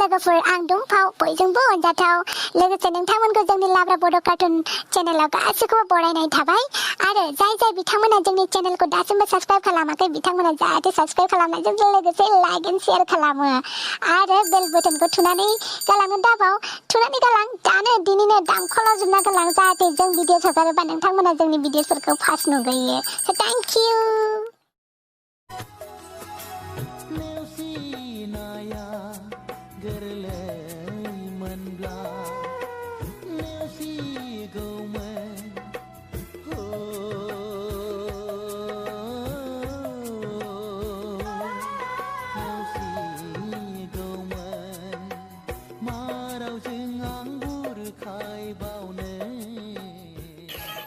लोगोफोर आं दुंफाव बयजोंबो अनजाथाव लोगोसे नोंथांमोनखौ जोंनि लाब्रा बड' कार्टुन चेनेलाव गासिखौबो बरायनाय थाबाय आरो जाय बिथांमोना जोंनि चेनेलखौ दासिमबो साबस्क्राइब खालामाखै बिथांमोना जाहाथे साबस्क्राइब खालामनायजों लोगोसे लाइक एन्ड शेयार खालामो आरो बेल बटनखौ थुनानै गालाङो दाबाव थुनानै गालां दानो दिनैनो दामख'लाजोबना गालां जाहाथे जों भिडिअ हगारोबा नोंथांमोना जोंनि भिडिअफोरखौ फार्स्ट नुग्रोयो so thank you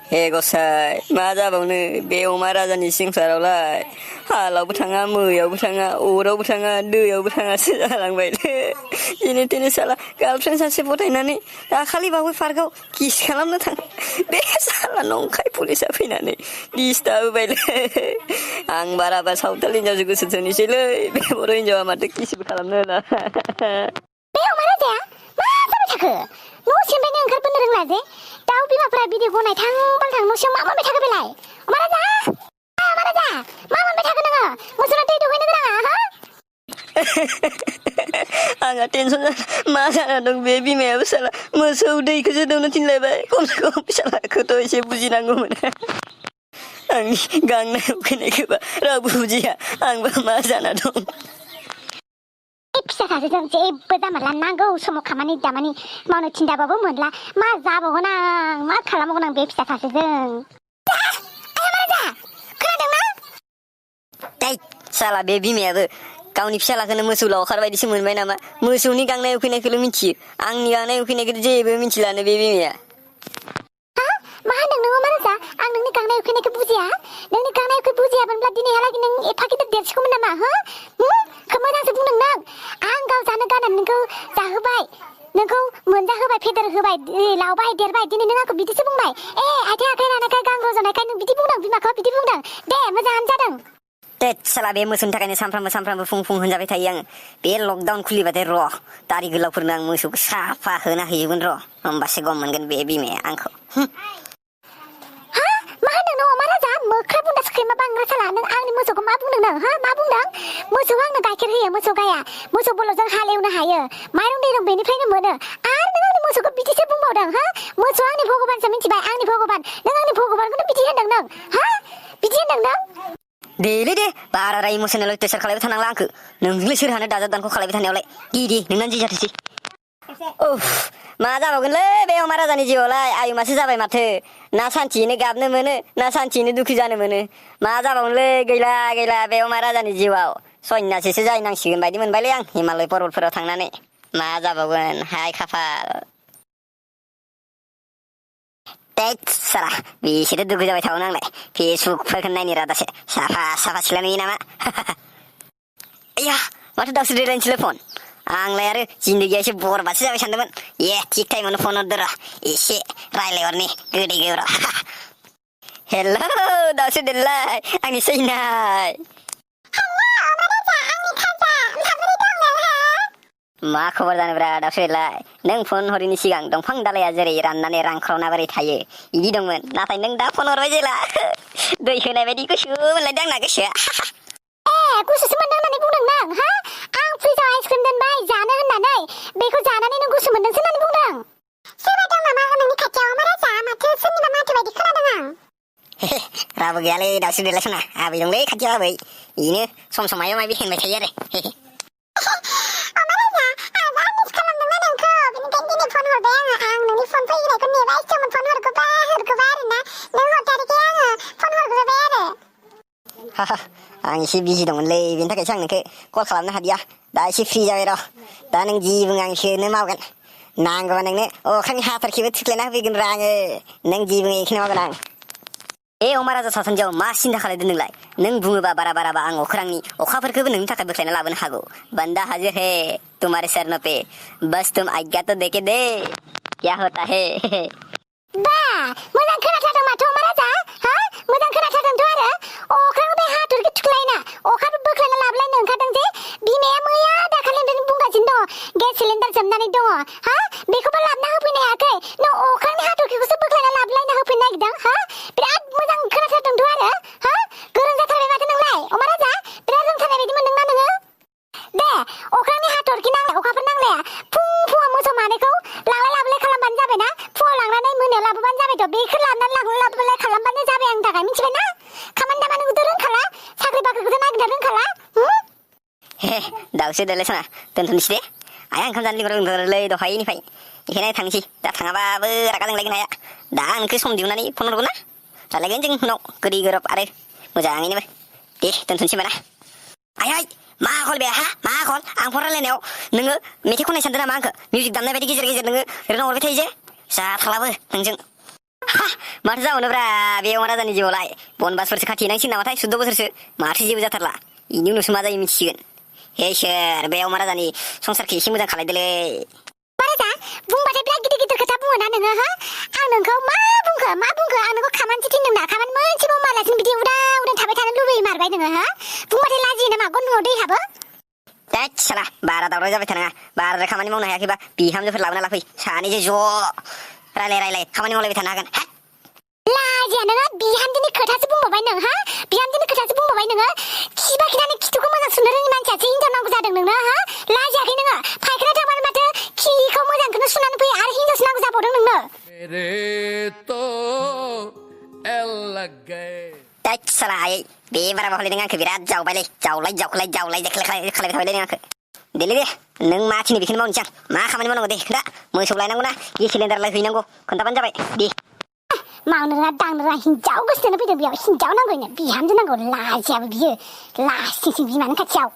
हे गसाय मा जाबावनो बे अमा राजानि संसारावलाय हालावबो थाङा मैयावबो थाङा अरावबो थाङा दैयावबो थाङासो जालांबायलै दिनै दिनै साला गार्लफ्रेन्ड सासे फथायनानै दाखालि बावै पार्कआव किस खालामनो थाङो बे साला नंखाय पुलिसा फैनानै डिस्टार्ब होबायलै आं बाराबा सावथाल हिनजावसो गोसो थोनोसैलै बे बर' हिनजावा माथो किसबो खालामनो होला बे अमा राजाया मा जाबाय थाखो न' सिंनिफ्रायनो ओंखारबोनो रोंला जे दाउ बिमाफोरा बिदै गनाय थां न' सिङाव मा मोनबाय थाखो बेलाय अमा राजा मा मोनबाय थाखो नोङो मोसौना दै दौहैनो गोनाङा हा आंहा टेनसन मा जाना दं बे बिमायाबो साला मोसौ दैखौसो दौनो थिनलायबाय खमसे खम फिसालाखौथ' एसे बुजिनांगौमोन आंनि गांनाय उखैनायखौबा रावबो बुजिया आंबा मा जाना दं फिसा सासेजों जेबो जामारला नांगौ समाव खामानि दामानि मावनो थिनदाबाबो मोनला मा जाबावगोन आं मा खालामबावगोन आं बे फिसा सासेजों खोनादोंना साला बे बिमायाबो गावनि फिसालाखौनो मोसौ लावखार बायदिसो मोनबाय नामा मोसौनि गांनाय उखैनायखौल' मिथियो आंनि गांनाय उखैनायखौथ' जेबो मिथिलानो बे बिमाया मा होनदों नोङो मा राजा आं नोंनि गांनाय उखैनायखौ बुजिया नोंनि गांनाय उखै बुजियामोनब्ला दिनैहालागै नों एफा गिदिर देरसिगौमोन नामा हो खोब मोजांसो बुंदों नों आं गाव जानो गारनानै नोंखौ जाहोबाय नोंखौ मोनजाहोबाय फेदेर होबाय लावबाय देरबाय दिनै नों आंखौ बिदिसो बुंबाय आथिं आखाइ रानायखाय गां रज'नायखाय नों बिदि बुंदों बिमाखौ बिदि बुंदों दे मोजाङानो जादों साला बे मोसौनि थाखायनो सानफ्रामबो फुं होनजाबाय थायो आङो बे लकडाउन खुलिबाथाय र' दारि गोलावफोरनो आं मोसौखौ साफा होना होयोमोन र' होमबासो गम मोनगोन बे बिमाया आंखौ मा होनदों नों अमा राजा मोख्रा बुन्दा सख्रेमा बांग्रा साला नों आंनि मोसौखौ मा बुंदों नों मा बुंदों मोसौआ आंनो गाइखेर होयो मोसौ गाया मोसौ बलदजों हालेवनो हायो माइरं दैरं बेनिफ्रायनो मोनो आरो नों आंनि मोसौखौ बिदिसो बुंबावदों मोसौआ आंनि भगबानसो मिथिबाय आंनि भगबान नों आंनि भगबानखौनो बिदि होनदों नों बिदि होनदों नों दे बाराद्राय इमोसनेल अत्याचार खालायबाय थानांला आंखौ नोंजोंलाय सोर हानो दाजाब दानख' खालायबाय थानायावलाय दे नोंनानो जि जाथोसै मा जाबावगोनलै बे अमा राजानि जिउआवलाय आयुमासो जाबाय माथो ना सान्थियैनो गाबनो मोनो ना सान्थियैनो दुखु जानो मोनो मा जाबावगोनलै गैला बे अमा राजानि जिउआव सन्यासिसो जाहैनांसिगोन बायदि मोनबायलै आं हिमालय पर्बतफोराव थांनानै मा जाबावगोन हाय खाफाल साला बिसोरो दुखु जाबाय थागोन आंलाय फेसबुकफोरखौ नायनो रादासो साफा सिला नुयो नामा आया माथो दावसो देलायनोसैलाय फन आंलाय आरो जिन्दगिया एसे बरबादसो जाबाय सानदोंमोन थिग टाइमावनो फन हरदो र' एसे रायलायहरनि गोदै गोब्रा हेल' दावसो देलाय आंनि सैनाय मा खबर जानोब्रा दावसो देलाय नों फन हरिनि सिगां दंफां दालाया जेरै राननानै रानख्रावना बोरै थायो बिदि दंमोन नाथाय नों दा फन हरबाय जेला दै होनाय बायदि गुसु मोनलायदों आंना गोसोआ गुसुसो मोनदों होननानै बुंदों नों आं फ्रिजाव आइसक्रिम दोनबाय जानो होननानै बेखौ जानानै नों गुसु मोनदोंसो होननानै बुंदों सोरबा दं नामा नोंनि खाथियाव मा राजा माथो सोरनिबा माथो बायदि खोनादों आं रावबो गैयालै दावसो देलाय सना आबै दंलै खाथियाव आबै बेनो सम माबा माबि होनबाय थायो आरो आं एसे बिजि दंमोनलै बेनि थाखायसो आं नोंखौ कल खालामनो हादिया दा एसे फ्रि जाबाय र' दा नों जि बुङो आं बेखौनो मावगोन नांगौबा नोंनो अख्रांनि हाथरखिबो थुख्लायना होफैगोन र' आङो नों जि बुङो बेखौनो मावगोन आं अमा राजा सासान्दियाव मा सिन्था खालायदों नोंलाय नों बुङोबा बाराबा आं अख्रांनि अखाफोरखौबो नोंनि थाखाय बोख्लायना लाबोनो हागौ बंदा हाजिर है तुम्हारे शरणों पे बस तुम आज्ञा तो देके दे क्या होता है मोजां खोनाथारदों माथो अमा राजा मोजां खोनाथारदोंथ' आरो अख्राङाव बे हाथरखि थुख्लायना अखाफोर बोख्लायना लाबोलायनो ओंखारदों जे बिमाया मैया दाखालिनिफ्रायनो बुंगासिनो दङ गेस सिलिन्डार जोबनानै दङ हा बेखौबो लाबना होफैनो हायाखै नों अख्रांनि हाथरखिखौसो बोख्लायना लाबोलायना होफैनो नागिरदों हा बिराद मोजां खोनाथारदोंथ' आरो हा गोरों जाथारबाय माथो नोंलाय अमा राजा बिराद रोंथारनाय बायदि मोनदोंना नोङो दे अख्रांनि हाथरखि नांलाय अखाफोर नांलाया फुङाव मोसौ मानैखौ लांलाय लाबोलाय खालामबानो जाबायना फुङाव लांनानै मोनायाव लाबोबानो जाबायथ' बेखौ लाबोनानै लांलाय लाबोलाय खालामबानो जाबाय आंनि थाखाय मिथिबायना खामानि दामानिखौथ' रोंखाला साख्रि बाख्रिखौथ' नागिरना रोंखाला हे दाउसो देलायसना दोनथ'नोसै दे आया ओंखाम जानो लिंहरदोंलै दहायनिफ्राय बेखायनो थांसै दा थाङाबाबो रागा जोंलायगोन आया दा नोंखौ सम दिहुननानै फन हरगोन ना रायलायगोन जों उनाव गोदै गोरोब आरो मोजाङैनो दे दोनथ'नोसै होनबा ना आय मा आखल बे हा मा आखल आं फन रायलायनायाव नोङो मेथाइ खननाय सानदों नामा आंखौ मिउजिक दामनाय बायदि गेजेर गेजेर नोङो ओरैनो हरबाय थायो जे जाथालाबो नोंजों हा माथो जाबावनोब्रा बे अमा राजानि जिउआवलाय बनबासफोरसो खाथिनांसिगोन नामाथाय 14 बोसोरसो माथो जेबो जाथारला इनि उनावसो मा जायो मिथिसिगोन हे इसोर बे अमा राजानि संसारखौ एसे मोजां खालायदोलै राजा बुंबाथाय बिराद गिदिर गिदिर खोथा बुङो ना नोङो हा आं नोंखौ मा बुंखो आं नोंखौ खामानिसो थिनदों ना खामानि मोनसेबो मावलासिनो बिदि उदां थाबाय थानो लुबैयो मारबाय नोङो हा बुंबाथाय लाजियो नामा गन्थङाव दै हाबो देद साला बारा दावराव जाबाय थानाङा बाराद्राय खामानि मावनो हायाखैबा बिहामजोफोर लाबोना लाफै सानैजों ज' रायलाय खामानि मावलायबाय थानो हागोन लाजिया नोङो बिहामजोनि खोथासो बुंबावबाय नों हा बिहामजोनि खोथासो बुंबावबाय नोङो खिबा खिनानै खिथुखौ मोजां सुनो रोङि मानसियासो हिनजाव नांगौ जादों नोंनो हा लाजियाखै नोङो फायखाना थांबानो माथो खिखौ मोजांखौनो सुनानै फैयो आरो हिनजावसो नांगौ जाबावदों नोंनो देद साला आयै बे बारा बाहलेदों आंखौ बिराद जावबायलै जावलाय जावखोलाय खालायबाय थाबायलै नों आंखौ देलै दे नों मा थिनो बेखौनो मावनोसै आं मा खामानि मावनांगौ दे खोन्था मोसौ लायनांगौ ना गेस सिलिन्डार हैनांगौ खोन्थाबानो जाबाय दे मावनो रोङा दांनो रोङा हिनजाव गोसोथोनो फैदों बेयाव हिनजाव नांगौनो बिहामजो नांगौ लाजियाबो बियो लाजिथोंसै बिमानि खाथियाव